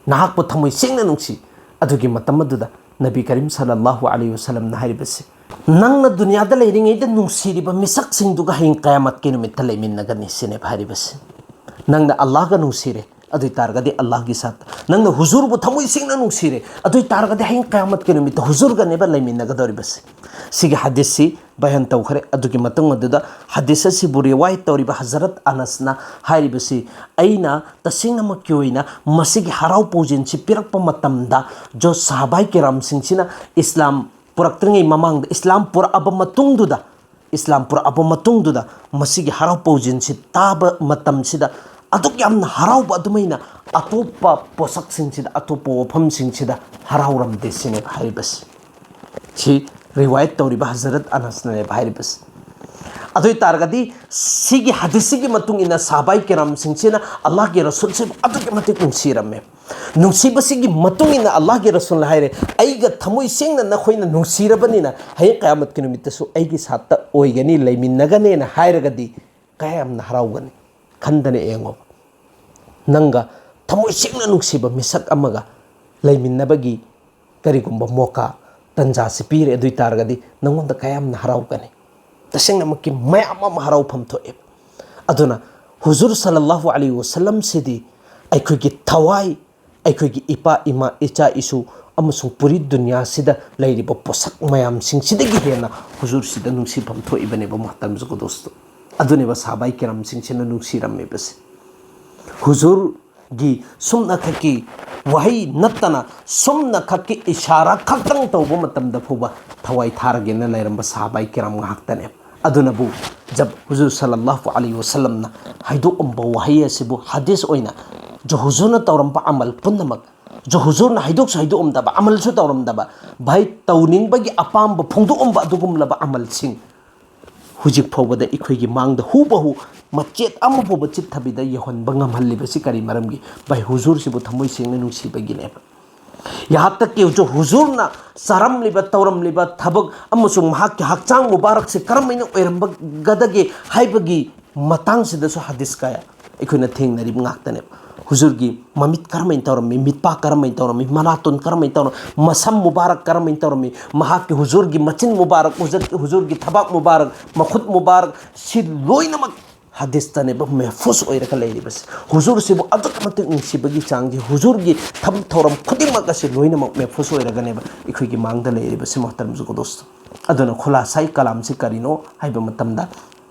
ꯅꯍꯥꯛꯄꯨ ꯊꯃꯣꯏ ꯁꯦꯡꯅ ꯅꯨꯡꯁꯤ꯫ ꯑꯗꯨꯒꯤ ꯃꯇꯝ ꯑꯗꯨꯗ ꯅꯕꯤ ꯀꯔꯤꯝ ꯁꯜꯂꯜꯂꯥꯍꯨ ꯑꯂꯩꯍꯤ ꯋꯁꯜꯂꯝꯅ ꯍꯥꯏꯔꯤꯕꯁꯤ, ꯅꯪꯅ ꯗꯨꯅꯤꯌꯥꯗ ꯂꯩꯔꯤꯉꯩꯗ ꯅꯨꯡꯁꯤꯔꯤꯕ ꯃꯤꯁꯛꯁꯤꯡꯗꯨꯒ ꯍꯌꯦꯡ ꯀꯌꯥꯃꯠꯀꯤ ꯅꯨꯃꯤꯠꯇ ꯂꯩꯃꯤꯟꯅꯒꯅꯤ ꯁꯤꯅꯦꯕ ꯍꯥꯏꯔꯤꯕꯁꯤ꯫ ꯅꯪꯅ ꯑꯜꯂꯥꯍꯒ ꯅꯨꯡꯁꯤꯔꯦ, ꯑꯗꯨ ꯑꯣꯏ ꯇꯥꯔꯒꯗꯤ ꯑꯜꯂꯥꯍꯒꯤ ꯁꯥꯠꯇ ꯅꯪꯅ ꯍꯨꯖꯨꯔꯕꯨ ꯊꯃꯣꯏ ꯁꯦꯡꯅ ꯅꯨꯡꯁꯤꯔꯦ, ꯑꯗꯨ ꯑꯣꯏ ꯇꯥꯔꯒꯗꯤ ꯍꯌꯦꯡ ꯀꯌꯥꯃꯠꯀꯤ ꯅꯨꯃꯤꯠꯇ ꯍꯨꯖꯨꯔꯒꯅꯦꯕ ꯂꯩꯃꯤꯟꯅꯒꯗꯧꯔꯤꯕꯁꯦ꯫ ꯁꯤꯒꯤ ꯍꯗꯤꯁꯁꯤ ꯕꯌꯥꯟ ꯇꯧꯈ꯭ꯔꯦ꯫ ꯑꯗꯨꯒꯤ ꯃꯇꯨꯡ ꯑꯗꯨꯗ ꯍꯗꯤꯁ ꯑꯁꯤꯕꯨ ꯔꯤꯋꯥꯌꯠ ꯇꯧꯔꯤꯕ ꯍꯖꯔꯠ ꯑꯅꯁꯅ ꯍꯥꯏꯔꯤꯕꯁꯤ, ꯑꯩꯅ ꯇꯁꯦꯡꯅꯃꯛꯀꯤ ꯑꯣꯏꯅ ꯃꯁꯤꯒꯤ ꯍꯔꯥꯎ ꯄꯧꯖꯦꯟꯁꯤ ꯄꯤꯔꯛꯄ ꯃꯇꯝꯗ ꯖꯣ ꯁꯍꯥꯕꯥꯏ ꯀꯤꯔꯥꯝꯁꯤꯡꯁꯤꯅ ꯏꯁꯂꯥꯝ ꯄꯨꯔꯛꯇ꯭ꯔꯤꯉꯩ ꯃꯃꯥꯡꯗ, ꯏꯁꯂꯥꯝ ꯄꯨꯔꯛꯑꯕ ꯃꯇꯨꯡꯗꯨꯗ, ꯏꯁꯂꯥꯝ ꯄꯨꯔꯛꯑꯕ ꯃꯇꯨꯡꯗꯨꯗ ꯃꯁꯤꯒꯤ ꯍꯔꯥꯎ ꯄꯧꯖꯦꯟꯁꯤ ꯇꯥꯕ ꯃꯇꯝꯁꯤꯗ ꯑꯗꯨꯛ ꯌꯥꯝꯅ ꯍꯔꯥꯎꯕ ꯑꯗꯨꯃꯥꯏꯅ ꯑꯇꯣꯞꯄ ꯄꯣꯠꯁꯛꯁꯤꯡꯁꯤꯗ, ꯑꯇꯣꯞꯄ ꯋꯥꯐꯝꯁꯤꯡꯁꯤꯗ ꯍꯔꯥꯎꯔꯝꯗꯦ ꯁꯤꯅꯦꯕ ꯍꯥꯏꯔꯤꯕꯁꯤ꯫ ꯁꯤ ꯔꯤꯋꯥꯌꯠ ꯇꯧꯔꯤꯕ ꯍꯖꯔꯠ ꯑꯅꯁꯅꯅꯦꯕ ꯍꯥꯏꯔꯤꯕꯁꯤ꯫ ꯑꯗꯨ ꯑꯣꯏ ꯇꯥꯔꯒꯗꯤ ꯁꯤꯒꯤ ꯍꯗꯤꯁꯁꯤꯒꯤ ꯃꯇꯨꯡ ꯏꯟꯅ ꯁꯍꯥꯕꯥꯏ ꯀꯤꯔꯥꯝꯁꯤꯡꯁꯤꯅ ꯑꯜꯂꯥꯍꯒꯤ ꯔꯁꯨꯜꯁꯤꯕꯨ ꯑꯗꯨꯛꯀꯤ ꯃꯇꯤꯛ ꯅꯨꯡꯁꯤꯔꯝꯃꯦ꯫ ꯅꯨꯡꯁꯤꯕꯁꯤꯒꯤ ꯃꯇꯨꯡ ꯏꯟꯅ ꯑꯜꯂꯥꯍꯒꯤ ꯔꯁꯨꯜꯅ ꯍꯥꯏꯔꯦ, "ꯑꯩꯒ ꯊꯃꯣꯏ ꯁꯦꯡꯅ ꯅꯈꯣꯏꯅ ꯅꯨꯡꯁꯤꯔꯕꯅꯤꯅ ꯍꯌꯦꯡ ꯀꯌꯥꯃꯠꯀꯤ ꯅꯨꯃꯤꯠꯇꯁꯨ ꯑꯩꯒꯤ ꯁꯥꯠꯇ ꯑꯣꯏꯒꯅꯤ, ꯂꯩꯃꯤꯟꯅꯒꯅꯦꯅ" ꯍꯥꯏꯔꯒꯗꯤ ꯀꯌꯥ ꯌꯥꯝꯅ ꯍꯔꯥꯎꯒꯅꯤ? ꯈꯟꯗꯅ ꯌꯦꯡꯉꯣ꯫ ꯅꯪꯒ ꯊꯃꯣꯏ ꯁꯦꯡꯅ ꯅꯨꯡꯁꯤꯕ ꯃꯤꯁꯛ ꯑꯃꯒ ꯂꯩꯃꯤꯟꯅꯕꯒꯤ ꯀꯔꯤꯒꯨꯝꯕ ꯃꯣꯀꯥ, ꯇꯟꯖꯥꯁꯤ ꯄꯤꯔꯦ ꯑꯗꯨ ꯑꯣꯏ ꯇꯥꯔꯒꯗꯤ ꯅꯪꯉꯣꯟꯗ ꯀꯌꯥꯝꯅ ꯍꯔꯥꯎꯒꯅꯤ? ꯇꯁꯦꯡꯅꯃꯛꯀꯤ ꯃꯌꯥꯝ ꯑꯃ ꯍꯔꯥꯎꯐꯝ ꯊꯣꯛꯑꯦꯕ꯫ ꯑꯗꯨꯅ ꯍꯨꯖꯨꯔ ꯁꯜꯂꯜꯂꯥꯍꯨ ꯑꯂꯩꯍꯤ ꯋꯁꯜꯂꯝꯁꯤꯗꯤ ꯑꯩꯈꯣꯏꯒꯤ ꯊꯋꯥꯏ, ꯑꯩꯈꯣꯏꯒꯤ ꯏꯄꯥ ꯏꯃꯥ, ꯏꯆꯥ ꯏꯁꯨ ꯑꯃꯁꯨꯡ ꯄꯨꯔꯤ ꯗꯨꯅꯤꯌꯥꯁꯤꯗ ꯂꯩꯔꯤꯕ ꯄꯣꯠꯁꯛ ꯃꯌꯥꯝꯁꯤꯡꯁꯤꯗꯒꯤ ꯍꯦꯟꯅ ꯍꯨꯖꯨꯔꯁꯤꯗ ꯅꯨꯡꯁꯤꯐꯝ ꯊꯣꯛꯏꯕꯅꯦꯕ, ꯃꯨꯍꯇꯔꯝ ꯖꯨꯒꯗꯣꯁꯇꯣ꯫ ꯑꯗꯨꯅꯦꯕ ꯁꯍꯥꯕꯥꯏ ꯀꯤꯔꯥꯝꯁꯤꯡꯁꯤꯅ ꯅꯨꯡꯁꯤꯔꯝꯃꯤꯕꯁꯦ꯫ ꯍꯨꯖꯨꯔꯒꯤ ꯁꯨꯝꯅꯈꯛꯀꯤ ꯋꯥꯍꯩ ꯅꯠꯇꯅ ꯁꯨꯝꯅꯈꯛꯀꯤ ꯏꯁꯥꯔꯥ ꯈꯛꯇꯪ ꯇꯧꯕ ꯃꯇꯝꯗ ꯐꯥꯎꯕ ꯊꯋꯥꯏ ꯊꯥꯔꯒꯦꯅ ꯂꯩꯔꯝꯕ ꯁꯍꯥꯕꯥꯏ ꯀꯤꯔꯥꯝ ꯉꯥꯛꯇꯅꯦꯕ꯫ ꯑꯗꯨꯅꯕꯨ ꯖꯕ ꯍꯨꯖꯨꯔ ꯁꯜꯂꯜꯂꯥꯍꯨ ꯑꯂꯩꯍꯤ ꯋꯁꯜꯂꯝꯅ ꯍꯥꯏꯗꯣꯛꯑꯝꯕ ꯋꯥꯍꯩ ꯑꯁꯤꯕꯨ ꯍꯗꯤꯁ ꯑꯣꯏꯅ ꯖ ꯍꯨꯖꯨꯔꯅ ꯇꯧꯔꯝꯕ ꯑꯃꯜ ꯄꯨꯝꯅꯃꯛ, ꯖ ꯍꯨꯖꯨꯔꯅ ꯍꯥꯏꯗꯣꯛꯁꯨ ꯍꯥꯏꯗꯣꯛꯑꯝꯗꯕ, ꯑꯃꯜꯁꯨ ꯇꯧꯔꯝꯗꯕ, ꯚꯥꯏ, ꯇꯧꯅꯤꯡꯕꯒꯤ ꯑꯄꯥꯝꯕ ꯐꯣꯡꯗꯣꯛꯑꯝꯕ ꯑꯗꯨꯒꯨꯝꯂꯕ ꯑꯃꯜꯁꯤꯡ ꯍꯧꯖꯤꯛ ꯐꯥꯎꯕꯗ ꯑꯩꯈꯣꯏꯒꯤ ꯃꯥꯡꯗ ꯍꯨꯕꯍꯨ ꯃꯆꯦꯠ ꯑꯃ ꯐꯥꯎꯕ ꯆꯤꯠꯊꯕꯤꯗ ꯌꯧꯍꯟꯕ ꯉꯝꯍꯜꯂꯤꯕꯁꯤ ꯀꯔꯤ ꯃꯔꯝꯒꯤ? ꯚꯥꯏ, ꯍꯨꯖꯨꯔꯁꯤꯕꯨ ꯊꯃꯣꯏ ꯁꯦꯡꯅ ꯅꯨꯡꯁꯤꯕꯒꯤꯅꯦꯕ꯫ ꯌꯍꯥꯟ ꯇꯛ ꯀꯤ ꯍꯨꯖꯨꯔ, ꯍꯨꯖꯨꯔꯅ ꯆꯥꯔꯝꯂꯤꯕ, ꯇꯧꯔꯝꯂꯤꯕ ꯊꯕꯛ ꯑꯃꯁꯨꯡ ꯃꯍꯥꯛꯀꯤ ꯍꯛꯆꯥꯡ ꯃꯨꯕꯥꯔꯛꯁꯤ ꯀꯔꯝꯍꯥꯏꯅ ꯑꯣꯏꯔꯝꯕꯒꯗꯒꯦ ꯍꯥꯏꯕꯒꯤ ꯃꯇꯥꯡꯁꯤꯗꯁꯨ ꯍꯗꯤꯁ ꯀꯌꯥ ꯑꯩꯈꯣꯏꯅ ꯊꯦꯡꯅꯔꯤꯕ ꯉꯥꯛꯇꯅꯦꯕ꯫ ꯍꯨꯖꯨꯔꯒꯤ ꯃꯃꯤꯠ ꯀꯔꯝꯍꯥꯏꯅ ꯇꯧꯔꯝꯃꯤ, ꯃꯤꯠꯄꯥ ꯀꯔꯝꯍꯥꯏꯅ ꯇꯧꯔꯝꯃꯤ, ꯃꯅꯥꯇꯣꯟ ꯀꯔꯝꯍꯥꯏꯅ ꯇꯧꯔꯝꯃꯤ, ꯃꯁꯝ ꯃꯨꯕꯥꯔꯛ ꯀꯔꯝꯍꯥꯏꯅ ꯇꯧꯔꯝꯃꯤ, ꯃꯍꯥꯛꯀꯤ ꯍꯨꯖꯨꯔꯒꯤ ꯃꯆꯤꯟ ꯃꯨꯕꯥꯔꯛ, ꯍꯨꯖꯨꯔ-, ꯍꯨꯖꯨꯔꯒꯤ ꯊꯕꯥꯛ ꯃꯨꯕꯥꯔꯛ, ꯃꯈꯨꯠ ꯃꯨꯕꯥꯔꯛ, ꯁꯤ ꯂꯣꯏꯅꯃꯛ ꯍꯗꯤꯁꯇꯅꯦꯕ ꯃꯦꯍꯐꯨꯁ ꯑꯣꯏꯔꯒ ꯂꯩꯔꯤꯕꯁꯦ꯫ ꯍꯨꯖꯨꯔꯁꯤꯕꯨ ꯑꯗꯨꯛꯀꯤ ꯃꯇꯤꯛ ꯅꯨꯡꯁꯤꯕꯒꯤ ꯆꯥꯡꯁꯦ, ꯍꯨꯖꯨꯔꯒꯤ ꯊꯕꯛ ꯊꯧꯔꯝ ꯈꯨꯗꯤꯡꯃꯛ ꯑꯁꯤ ꯂꯣꯏꯅꯃꯛ ꯃꯦꯍꯐꯨꯁ ꯑꯣꯏꯔꯒꯅꯦꯕ ꯑꯩꯈꯣꯏꯒꯤ ꯃꯥꯡꯗ ꯂꯩꯔꯤꯕꯁꯤ, ꯃꯣꯍꯇꯔꯝ ꯖꯨꯒꯗꯣꯁ꯫ ꯑꯗꯨꯅ ꯈꯨꯂꯥꯁꯥꯏ ꯀꯂꯥꯝꯁꯤ ꯀꯔꯤꯅꯣ ꯍꯥꯏꯕ ꯃꯇꯝꯗ,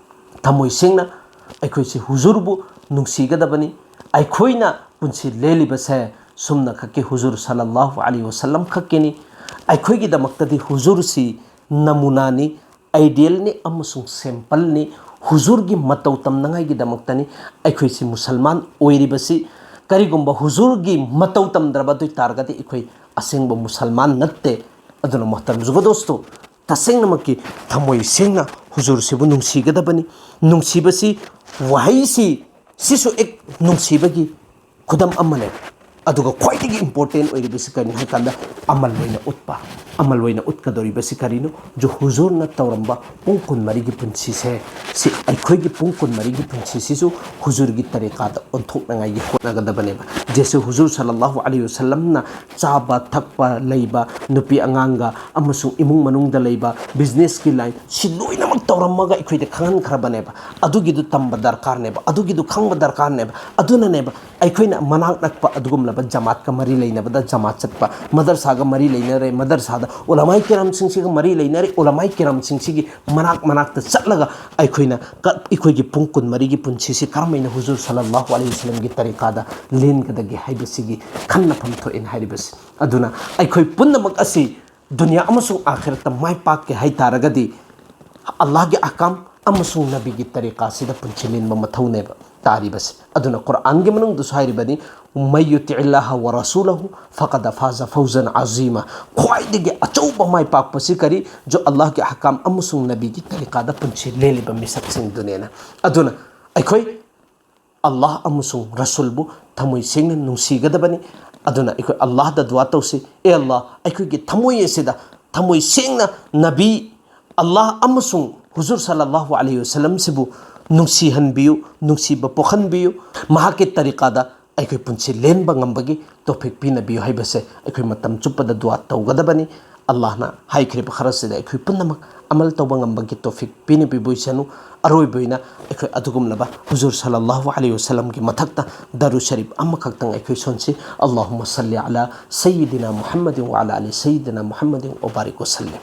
ꯊꯃꯣꯏ ꯁꯦꯡꯅ ꯑꯩꯈꯣꯏꯁꯤ ꯍꯨꯖꯨꯔꯕꯨ ꯅꯨꯡꯁꯤꯒꯗꯕꯅꯤ꯫ ꯑꯩꯈꯣꯏꯅ ꯄꯨꯟꯁꯤ ꯂꯦꯜꯂꯤꯕꯁꯦ ꯁꯨꯝꯅ ꯈꯛꯀꯤ ꯍꯨꯖꯨꯔ ꯁꯜꯂꯜꯂꯥꯍꯨ ꯑꯂꯩꯍꯤ ꯋꯁꯜꯂꯝ ꯈꯛꯀꯤꯅꯤ꯫ ꯑꯩꯈꯣꯏꯒꯤꯗꯃꯛꯇꯗꯤ ꯍꯨꯖꯨꯔꯁꯤ ꯅꯃꯨꯅꯥꯅꯤ, ꯑꯥꯏꯗꯤꯌꯦꯜꯅꯤ ꯑꯃꯁꯨꯡ ꯁꯦꯝꯄꯜꯅꯤ꯫ ꯍꯨꯖꯨꯔꯒꯤ ꯃꯇꯧ ꯇꯝꯅꯉꯥꯏꯒꯤꯗꯃꯛꯇꯅꯤ ꯑꯩꯈꯣꯏꯁꯤ ꯃꯨꯁꯜꯃꯥꯟ ꯑꯣꯏꯔꯤꯕꯁꯤ꯫ ꯀꯔꯤꯒꯨꯝꯕ ꯍꯨꯖꯨꯔꯒꯤ ꯃꯇꯧ ꯇꯝꯗ꯭ꯔꯕ ꯑꯗꯨ ꯑꯣꯏ ꯇꯥꯔꯒꯗꯤ ꯑꯩꯈꯣꯏ ꯑꯁꯦꯡꯕ ꯃꯨꯁꯜꯃꯥꯟ ꯅꯠꯇꯦ꯫ ꯑꯗꯨꯅ ꯃꯣꯍꯇꯔꯝ ꯖꯨꯒꯗꯣꯁꯇꯣ, ꯇꯁꯦꯡꯅꯃꯛꯀꯤ ꯊꯃꯣꯏ ꯁꯦꯡꯅ ꯍꯨꯖꯨꯔꯁꯤꯕꯨ ꯅꯨꯡꯁꯤꯒꯗꯕꯅꯤ꯫ ꯅꯨꯡꯁꯤꯕꯁꯤ, ꯋꯥꯍꯩꯁꯤ, ꯁꯤꯁꯨ ꯑꯦꯛ ꯅꯨꯡꯁꯤꯕꯒꯤ ꯈꯨꯗꯝ ꯑꯃꯅꯦ꯫ ꯑꯗꯨꯒ ꯈ꯭ꯋꯥꯏꯗꯒꯤ ꯏꯝꯄꯣꯔꯇꯦꯟ ꯑꯣꯏꯔꯤꯕꯁꯤ ꯀꯔꯤꯅꯣ ꯍꯥꯏ ꯀꯥꯟꯗ, ꯑꯃꯜ ꯑꯣꯏꯅ ꯎꯠꯄ꯫ ꯑꯃꯜ ꯑꯣꯏꯅ ꯎꯠꯀꯗꯧꯔꯤꯕꯁꯤ ꯀꯔꯤꯅꯣ? ꯖꯨ-, ꯍꯨꯖꯨꯔꯅ ꯇꯧꯔꯝꯕ ꯄꯨꯡ ꯀꯨꯟꯃꯔꯤꯒꯤ ꯄꯨꯟꯁꯤꯁꯦ, ꯁꯤ ꯑꯩꯈꯣꯏꯒꯤ ꯄꯨꯡ ꯀꯨꯟꯃꯔꯤꯒꯤ ꯄꯨꯟꯁꯤꯁꯤꯁꯨ ꯍꯨꯖꯨꯔꯒꯤ ꯇꯔꯤꯀꯥꯗ ꯑꯣꯟꯊꯣꯛꯅꯉꯥꯏꯒꯤ ꯍꯣꯠꯅꯒꯗꯕꯅꯦꯕ꯫ ꯖꯦꯁꯦ ꯍꯨꯖꯨꯔ ꯁꯜꯂꯜꯂꯥꯍꯨ ꯑꯂꯩꯍꯤ ꯋꯁꯜꯂꯝꯅ ꯆꯥꯕ ꯊꯛꯄ ꯂꯩꯕ, ꯅꯨꯄꯤ ꯑꯉꯥꯡꯒ ꯑꯃꯁꯨꯡ ꯏꯃꯨꯡ ꯃꯅꯨꯡꯗ ꯂꯩꯕ, ꯕꯤꯖꯤꯅꯦꯁꯀꯤ ꯂꯥꯏꯟ, ꯁꯤ ꯂꯣꯏꯅꯃꯛ ꯇꯧꯔꯝꯃꯒ ꯑꯩꯈꯣꯏꯗ ꯈꯪꯍꯟꯈ꯭ꯔꯕꯅꯦꯕ꯫ ꯑꯗꯨꯒꯤꯗꯨ ꯇꯝꯕ ꯗꯔꯀꯥꯔꯅꯦꯕ, ꯑꯗꯨꯒꯤꯗꯨ ꯈꯪꯕ ꯗꯔꯀꯥꯔꯅꯦꯕ꯫ ꯑꯗꯨꯅꯅꯦꯕ ꯑꯩꯈꯣꯏꯅ ꯃꯅꯥꯛ ꯅꯛꯄ ꯑꯗꯨꯒꯨꯝꯂꯕ ꯖꯃꯥꯠꯀ ꯃꯔꯤ ꯂꯩꯅꯕꯗ ꯖꯃꯥꯠ ꯆꯠꯄ, ꯃꯗꯔꯁꯥꯒ ꯃꯔꯤ ꯂꯩꯅꯔꯦ, ꯃꯗꯔꯁꯥꯗ ꯎꯂꯃꯥꯏ ꯀꯤꯔꯥꯝꯁꯤꯡꯁꯤꯒ ꯃꯔꯤ ꯂꯩꯅꯔꯦ, ꯎꯂꯃꯥꯏ ꯀꯤꯔꯥꯝꯁꯤꯡꯁꯤꯒꯤ ꯃꯅꯥꯛ ꯃꯅꯥꯛꯇ ꯆꯠꯂꯒ ꯑꯩꯈꯣꯏꯅ ꯀ-, ꯑꯩꯈꯣꯏꯒꯤ ꯄꯨꯡ ꯀꯨꯟꯃꯔꯤꯒꯤ ꯄꯨꯟꯁꯤꯁꯤ ꯀꯔꯝꯍꯥꯏꯅ ꯍꯨꯖꯨꯔ ꯁꯜꯂꯜꯂꯥꯍꯨ ꯑꯂꯩꯍꯤ ꯋꯁꯜꯂꯝꯒꯤ ꯇꯔꯤꯀꯥꯗ ꯂꯦꯟꯒꯗꯒꯦ ꯍꯥꯏꯕꯁꯤꯒꯤ ꯈꯟꯅꯐꯝ ꯊꯣꯛꯑꯦꯅ ꯍꯥꯏꯔꯤꯕꯁꯤ꯫ ꯑꯗꯨꯅ ꯑꯩꯈꯣꯏ ꯄꯨꯝꯅꯃꯛ ꯑꯁꯤ ꯗꯨꯅꯤꯌꯥ ꯑꯃꯁꯨꯡ ꯑꯥꯈꯤꯔꯠꯇ ꯃꯥꯏ ꯄꯥꯛꯀꯦ ꯍꯥꯏ ꯇꯥꯔꯒꯗꯤ, ꯑꯜꯂꯥꯍꯒꯤ ꯑꯍꯀꯥꯝ ꯑꯃꯁꯨꯡ ꯅꯕꯤꯒꯤ ꯇꯔꯤꯀꯥꯁꯤꯗ ꯄꯨꯟꯁꯤ ꯂꯦꯟꯕ ꯃꯊꯧꯅꯦꯕ ꯇꯥꯔꯤꯕꯁꯤ꯫ ꯑꯗꯨꯅ ꯀꯨꯔꯥꯟꯒꯤ ꯃꯅꯨꯡꯗꯁꯨ ꯍꯥꯏꯔꯤꯕꯅꯤ, "ꯃꯩ ꯌꯨꯇꯤ ꯑꯜꯂꯥꯍ ꯋ ꯔꯁꯨꯂꯍꯨ ꯐꯀꯗ ꯐꯥꯖ ꯐꯧꯖꯟ ꯑꯖꯤꯃ"꯫ ꯈ꯭ꯋꯥꯏꯗꯒꯤ ꯑꯆꯧꯕ ꯃꯥꯏ ꯄꯥꯛꯄꯁꯤ ꯀꯔꯤ? ꯖꯨ ꯑꯜꯂꯥꯍꯒꯤ ꯑꯍꯀꯥꯝ ꯑꯃꯁꯨꯡ ꯅꯕꯤꯒꯤ ꯇꯔꯤꯀꯥꯗ ꯄꯨꯟꯁꯤ ꯂꯦꯜꯂꯤꯕ ꯃꯤꯁꯛꯁꯤꯡꯗꯨꯅꯦꯅ꯫ ꯑꯗꯨꯅ ꯑꯩꯈꯣꯏ ꯑꯜꯂꯥꯍ ꯑꯃꯁꯨꯡ ꯔꯁꯨꯜꯕꯨ ꯊꯃꯣꯏ ꯁꯦꯡꯅ ꯅꯨꯡꯁꯤꯒꯗꯕꯅꯤ꯫ ꯑꯗꯨꯅ ꯑꯩꯈꯣꯏ ꯑꯜꯂꯥꯍꯗ ꯗꯨꯋꯥ ꯇꯧꯁꯤ, "ꯑꯦ ꯑꯜꯂꯥꯍ, ꯑꯩꯈꯣꯏꯒꯤ ꯊꯃꯣꯏ ꯑꯁꯤꯗ ꯊꯃꯣꯏ ꯁꯦꯡꯅ ꯅꯕꯤ ꯑꯜꯂꯥꯍ ꯑꯃꯁꯨꯡ ꯍꯨꯖꯨꯔ ꯁꯜꯂꯜꯂꯥꯍꯨ ꯑꯂꯩꯍꯤ ꯋꯁꯜꯂꯝꯁꯤꯕꯨ ꯅꯨꯡꯁꯤꯍꯟꯕꯤꯌꯨ, ꯅꯨꯡꯁꯤꯕ ꯄꯣꯛꯍꯟꯕꯤꯌꯨ꯫ ꯃꯍꯥꯛꯀꯤ ꯇꯔꯤꯀꯥꯗ ꯑꯩꯈꯣꯏ ꯄꯨꯟꯁꯤ ꯂꯦꯟꯕ ꯉꯝꯕꯒꯤ ꯇꯣꯐꯤꯛ ꯄꯤꯅꯕꯤꯌꯨ" ꯍꯥꯏꯕꯁꯦ ꯑꯩꯈꯣꯏ ꯃꯇꯝ ꯆꯨꯞꯄꯗ ꯗꯨꯋꯥ ꯇꯧꯒꯗꯕꯅꯤ꯫ ꯑꯜꯂꯥꯍꯅ ꯍꯥꯏꯈ꯭ꯔꯤꯕ ꯈꯔꯁꯤꯗ ꯑꯩꯈꯣꯏ ꯄꯨꯝꯅꯃꯛ ꯑꯃꯜ ꯇꯧꯕ ꯉꯝꯕꯒꯤ ꯇꯣꯐꯤꯛ ꯄꯤꯅꯕꯤꯕ ꯑꯣꯏꯁꯅꯨ꯫ ꯑꯔꯣꯏꯕ ꯑꯣꯏꯅ ꯑꯩꯈꯣꯏ ꯑꯗꯨꯒꯨꯝꯂꯕ ꯍꯨꯖꯨꯔ ꯁꯜꯂꯜꯂꯥꯍꯨ ꯑꯂꯩꯍꯤ ꯋꯁꯜꯂꯝꯒꯤ ꯃꯊꯛꯇ ꯗꯔꯨ ꯁꯔꯤꯐ ꯑꯃꯈꯛꯇꯪ ꯑꯩꯈꯣꯏ ꯁꯣꯟꯁꯤ꯫ اللهم صل على سيدنا محمد وعلى آل سيدنا محمد وبارك وسلم.